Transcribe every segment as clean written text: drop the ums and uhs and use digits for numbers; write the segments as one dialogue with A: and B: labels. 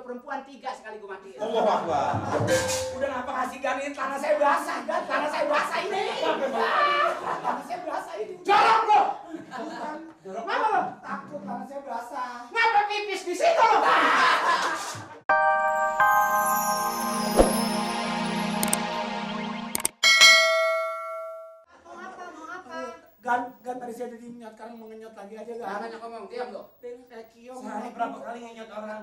A: kalau perempuan 3 sekali gue matiin.
B: Allah Akbar.
C: Udah ngapa kasih ganin, tanah saya basah, Gan. Tanah saya basah ini. Tanah saya basah ini.
A: Jorok lo!
C: Bukan.
A: Ngapa lo?
C: Takut tanah saya basah.
A: Ngapa pipis di situ lo?
C: Gan tadi saya udah dinyot, sekarang mau ngenyot lagi aja, Gan.
A: Jangan ngomong, diam lo.
C: Ini kayak kiong.
B: Sehari berapa kali ngenyot orang?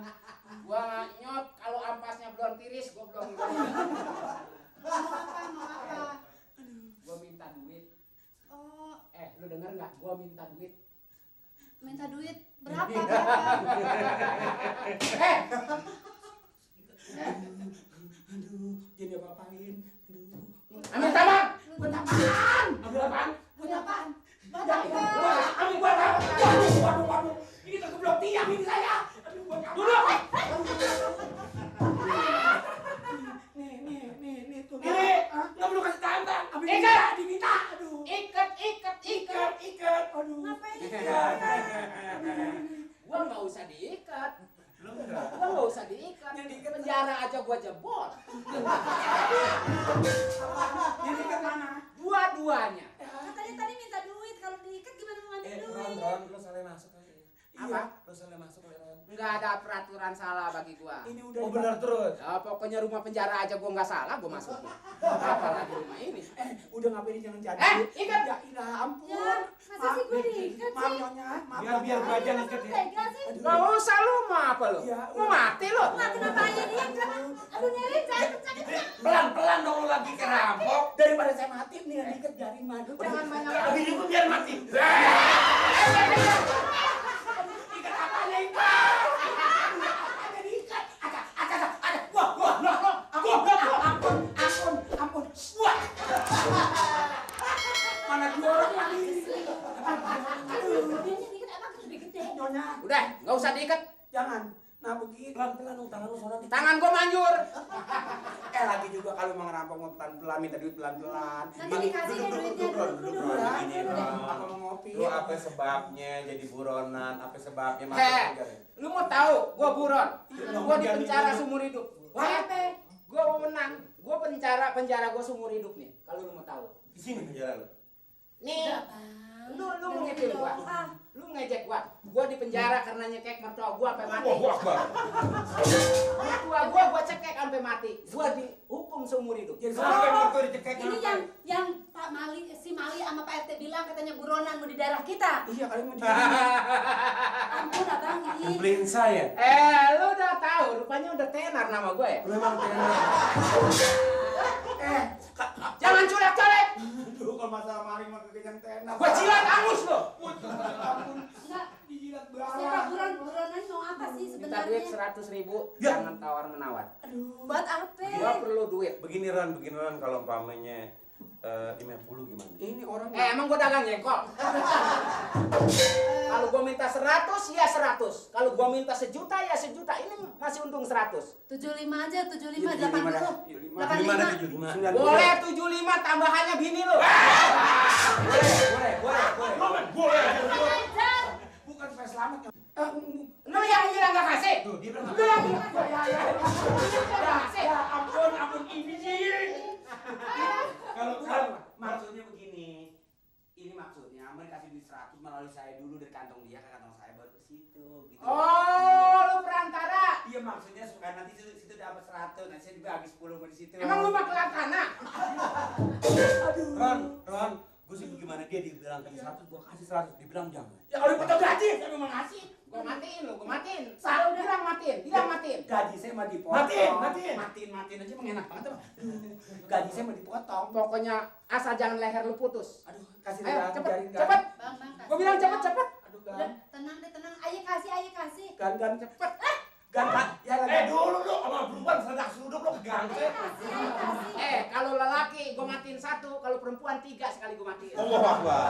A: Gua nyot kalau ampasnya belum tiris, gua belum.
D: Mau apa?
A: Gua minta duit.
D: Oh,
A: Lu denger nggak? Gua minta duit.
D: minta duit berapa?
C: Aduh, jadi apa-apain. Aduh.
A: Ambil tamak.
C: Buat apaan?
A: Ambil apaan?
D: Buat apaan? Buat
C: Ya,
D: apa?
C: ambil buat apa? Waduh. Ini tergeblok tiang ini saya. Aduh, buat apa?
A: Duduk.
C: Nih tuh.
A: Ini.
C: Nggak perlu kasih tangan. Ambil
A: Ikat.
C: diminta. Aduh.
A: Ikat.
C: Ikat. Aduh.
D: Ngapain?
A: Gua nggak usah diikat.
B: Lu enggak?
A: Gua nggak usah diikat.
C: Yang diikat
A: Penjara aja gua jebol.
C: Jadi ke mana?
A: Dua-duanya.
D: Katanya tadi minta duit, kalau diikat gimana mau ngambil duit?
B: Ron, lu salah masuk kali.
A: Apa?
B: Lu salah masuk kali, Ron.
A: Nggak ada peraturan salah bagi gua.
C: Ini udah
B: Oh benar terus.
A: Ya, pokoknya rumah penjara aja gua nggak salah, gua masuk. Apalagi rumah ini.
C: udah ngapain jangan jadi.
A: Ikat.
C: Ya, ampun.
D: Ya, masa sih gue diikat
C: Maaf
D: sih?
C: nyonya, maaf.
B: Biar gua aja
D: Masa
B: ikat
D: lu
B: ya.
D: tega sih?
A: Nggak usah lu mau apa lu?
C: Ya,
A: Mau mati lu?
D: Nggak kenapa aja dia kan? Aduh nyeri, sakit.
B: Pelan-pelan dong lu lagi kerampok.
C: Daripada saya mati nih yang diikat biarin madu.
A: Jangan banyak.
B: Habis itu biar mati.
C: Ikat apanya ikat? Ada diikat. Ada. Ampun. Wah. Mana dua orang lagi?
D: Dia diikat emang lebih gede.
C: Nyonya,
A: Udah, nggak usah diikat.
C: jangan. Nah begitu.
B: Pelan-pelan dong tangan lu sono dikit.
A: Tangan gua manjur.
C: Lagi juga kalau mau ngerampok mau pelan-pelan, minta duit pelan-pelan.
D: Nanti dikasih deh duitnya dulu.
B: Begini, Ron.
C: Apa mau ngopi?
B: Lu apa sebabnya jadi buronan? Apa sebabnya masuk
A: Heh,
B: penjara?
A: lu mau tahu gua buron? Gua di penjara seumur hidup.
D: Wah, apa?
A: Gua mau menang. Gua penjara gua seumur hidup nih. Kalau lu mau tahu.
B: Di sini penjara lu.
A: Nih, lu mau ngepil gua.
D: Ah,
A: Lu ngejek gua. Gua di penjara karena nyekek mertua gua sampai mati.
B: Allahu Akbar.
A: Mertua gua cekek sampai mati. Gua dihukum seumur hidup.
C: Jadi
B: Sampai mertua dicekek
D: ini
B: ngapain?
D: yang Pak Mali, si Mali sama Pak RT bilang katanya buronan mau di daerah kita.
C: Iya kali mau
D: Ampun abang ini.
B: Beliin saya.
A: Lu udah tahu, rupanya udah tenar nama gua ya.
B: Memang tenar.
A: Jangan colek-colek.
C: Aduh, kalau masalah maling mah kekenyan tenar.
A: Gua jilat angus lo.
C: Ampun,
D: Enggak.
C: dijilat
D: Si Pak
C: barang.
D: buronan mau apa sih
A: Minta duit
D: sebenarnya?
A: 100.000,
B: Ya.
A: jangan tawar menawar.
C: Aduh.
D: Buat apa?
A: Gua perlu duit.
B: Begini Ron, kalau umpamanya 50 gimana?
C: Ini orang
A: Emang gua dagang jengkol. Kalau gua minta 100 ya 100. Kalau gua minta 1.000.000 ya 1.000.000. Ini masih untung 100.
D: 75 aja, 75,
C: Iya,
D: 80.
C: dah.
D: 85.
B: 75.
A: Boleh 75 tambahannya bini lu.
B: Boleh.
D: Ajar.
C: bukan supaya selamat.
A: Lu yang bilang gak kasih.
B: Tuh, dia bilang
A: Lu yang bilang
C: Ya ampun ini sih.
B: kalau maksudnya begini. Ini maksudnya mereka kasih duit 100 melalui saya dulu dari kantong dia ke kantong saya baru ke situ gitu.
A: Oh, lu perantara.
B: Iya maksudnya supaya nanti situ dapat 100, nanti saya juga habis 10 di situ.
A: Emang lu mah kelakana?
B: Ron, gue sih bagaimana dia dibilang kasih 100, gue kasih 100, dibilang jangan.
C: Ya kalau potong gaji saya memang ngasih.
A: Gua matiin lu, gua matiin. Selalu bilang matiin.
C: Gaji saya mah dipotong.
B: Matiin.
C: Matiin aja emang enak banget, Bang. Gaji saya mah dipotong.
A: Pokoknya asal jangan leher lu putus.
C: Aduh, kasih
A: Ayo,
C: dia
A: cepet,
C: gaji.
A: cepet.
D: Bang, kasih.
A: Gua bilang cepet.
C: Aduh, Gan.
D: Udah, tenang deh, tenang. Ayo kasih.
C: Gan cepet. Gan. Ya
B: Dulu lu sama perempuan sedak suduk lu keganggu.
D: Ayo kasih.
A: Kalau lelaki gua matiin 1, kalau perempuan 3 sekali gua matiin.
B: Allah Akbar.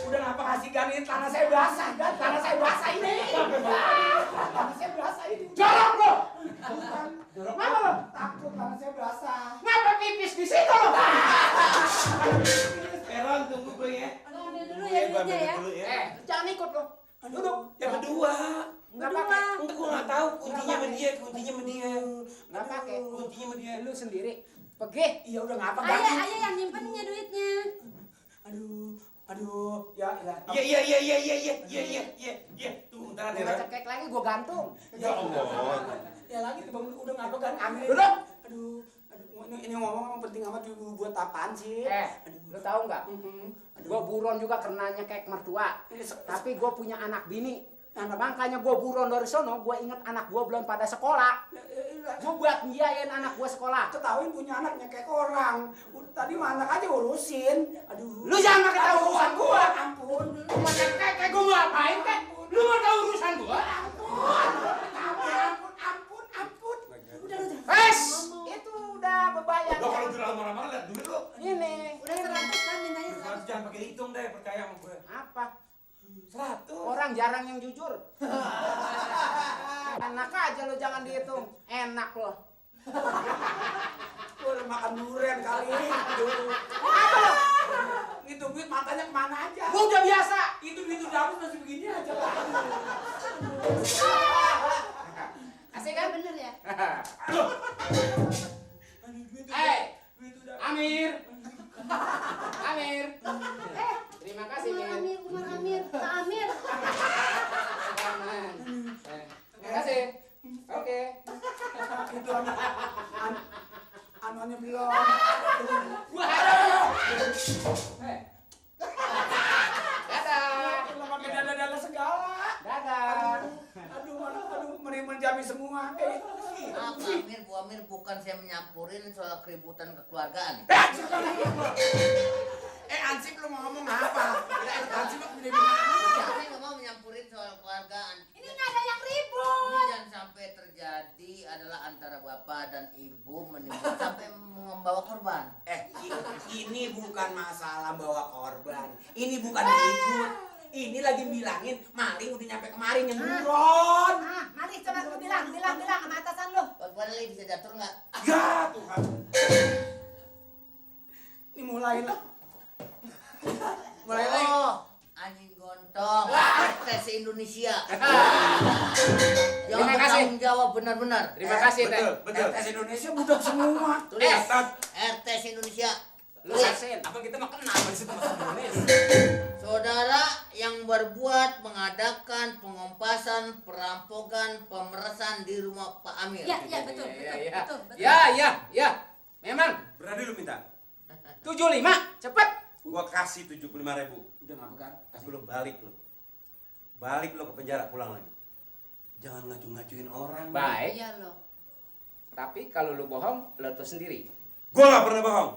C: Udah ngapa kasih ganin, tanah saya basah, Gan. Tanah saya basah ini. Tanah saya basah ini.
A: Jorok lo.
C: Bukan.
A: Ngapa lo?
C: Takut tanah saya basah.
A: Ngapa pipis di situ lo?
B: Ron, tunggu gue ya.
D: Bang, ambil dulu ya duitnya ya.
B: Dulu ya.
A: Jangan ikut lo.
C: Duduk.
B: Yang kedua.
A: Nggak pakai.
B: Enggak, gue nggak tahu kuncinya sama dia, kuncinya
A: lu sendiri. Pergi.
C: Iya udah ngapa
D: Ayah,
C: ganti?
D: ayah yang nyimpennya duitnya.
C: Aduh, ya. Iya. Tunggu bentar
A: Gua cekek lagi gua gantung.
C: Ya Allah. Ya lagi tuh Bang, udah ngapa ganti? Amir.
A: Duduk.
C: Aduh, ini ngomong penting amat buat apaan sih?
A: Lu tahu nggak? Gua buron juga karena nyekek mertua.
C: Ini
A: Tapi gua punya anak bini. Makanya gua buron dari sono, gua inget anak gua belum pada sekolah. Gua buat biayain anak gua sekolah.
C: ketahuin punya anaknya kayak orang. Tadi mah anak aja urusin. Aduh.
A: Lu jangan pakai tahu urusan gua.
C: Ampun.
A: Kayak gua ngapain kek? Lu mau tahu urusan gua?
C: Ampun.
D: Udah.
A: Wes, itu udah bebayar.
E: Lo kalau udah marah-marah lihat duit lo.
A: Ini.
D: Udah 100 kan mintanya 100.
E: Jangan pakai hitung deh, percaya sama gue.
A: Apa?
C: 100.
A: Orang jarang yang jujur. Enak aja lo jangan dihitung. Enak lo.
C: Gua udah makan durian kali ini. Aduh.
A: Apa lo?
C: Itu duit matanya kemana aja?
A: Gua udah biasa.
C: Itu duit udah habis masih begini aja.
A: Asik
D: Kan
A: kan?
D: bener ya?
C: Aduh, duit udah.
A: Hey,
C: Duit udah.
A: Amir. Amir. Terima kasih, Mir.
D: Umar Amir, Pak Amir.
A: Terima kasih. Oke.
C: Itu anuannya belum.
A: Gua Hei. Dadah.
C: Belum pakai dada-dada segala.
A: Dadah.
C: Aduh, menjamin semua.
F: Maaf Amir, Bu Amir, bukan saya menyampurin soal keributan kekeluargaan.
C: Ansip lu mau ngomong apa? Ansip lu
F: Saya nggak mau menyampurin soal keluargaan.
D: Ini nggak ada yang
F: Ini
D: ribut.
F: jangan sampai terjadi adalah antara bapak dan ibu menimbul sampai membawa korban.
C: Ini bukan masalah bawa korban. Ini bukan ribut. Ini lagi bilangin maling udah nyampe kemarin yang buron.
D: Mari coba lu bilang sama atasan lu.
F: Bagaimana lagi bisa jatuh nggak?
C: Ya Tuhan. Ini mulai lagi.
F: Oh, anjing gontong. Tes Indonesia. Jangan
A: Terima kasih.
F: bertanggung jawab benar-benar.
A: Terima kasih, Teh.
C: Betul. RT Indonesia budak semua.
F: Tulis RTS Indonesia.
A: Lu saksin.
C: Apa kita mah kenal di situ masuk Indonesia.
F: Saudara yang berbuat mengadakan pengompasan, perampokan, pemerasan di rumah Pak Amir.
D: Iya, betul.
A: Ya. Memang.
E: Berani lu minta?
A: 75, cepet.
E: Gua kasih 75.000.
C: Udah ngapa kan?
E: Tapi lu balik lu. Balik lu ke penjara, pulang lagi. Jangan ngaju-ngajuin orang.
A: Baik.
D: Iya loh.
A: Tapi kalau lu bohong, lu tuh sendiri.
E: Gua gak pernah bohong.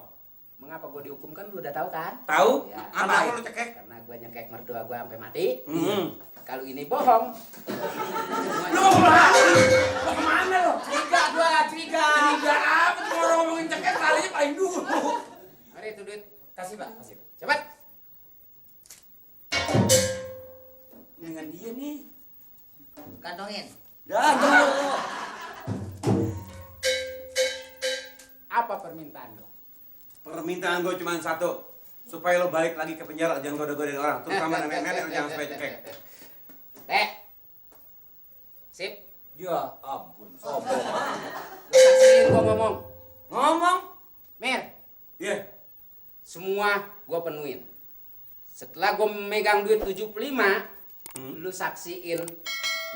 A: Mengapa gua dihukum kan lu udah tahu kan?
E: Tahu?
A: Ya.
E: Apa lu cekek?
A: Karena gua nyekek mertua gua sampai mati. Kalau ini bohong.
C: Lu mau kemana lu?
A: Curiga.
C: Tiga apa tuh orang ngomongin cekek kalinya paling dulu.
A: Mari itu duit. Kasih, Pak. Cepat.
C: Dengan dia nih.
F: Kantongin.
A: Apa permintaan lo?
E: Permintaan gua cuma satu. Supaya lo balik lagi ke penjara, jangan goda-godain orang. Terutama nenek-nenek lo jangan sampai cekek.
A: Teh. Sip.
C: Ya ampun.
A: Lu saksiin gua ngomong.
C: Ngomong.
A: Mir,
E: Iya.
A: semua gua penuhin. Setelah gua megang duit 75, lu saksiin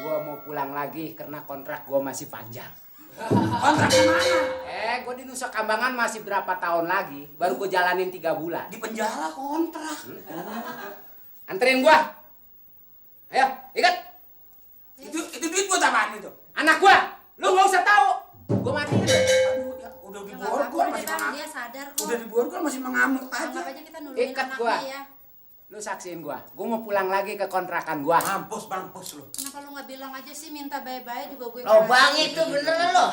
A: gua mau pulang lagi karena kontrak gua masih panjang.
C: Kontrak kemana?
A: Gua di Nusa Kambangan masih berapa tahun lagi, baru gua jalanin 3 bulan.
C: Di penjara kontrak.
A: Anterin gua. Ayo, ikat.
C: Itu duit buat apaan itu?
A: Anak gua, lu nggak usah tahu. Gua matiin.
C: Aduh, ya, udah
D: Ya, nggak
C: diborgol
D: apa-apa,
C: masih
D: Bang.
C: mengamuk.
D: Dia sadar kok.
C: Udah diborgol masih mengamuk
D: Anggap
C: aja.
D: aja kita nulungin
A: Ikat gua.
D: anaknya ya.
A: Lu saksiin gua mau pulang lagi ke kontrakan gua.
E: Mampus lu.
D: Kenapa lu nggak bilang aja sih minta bye-bye juga gue.
F: Lobang itu bener lo.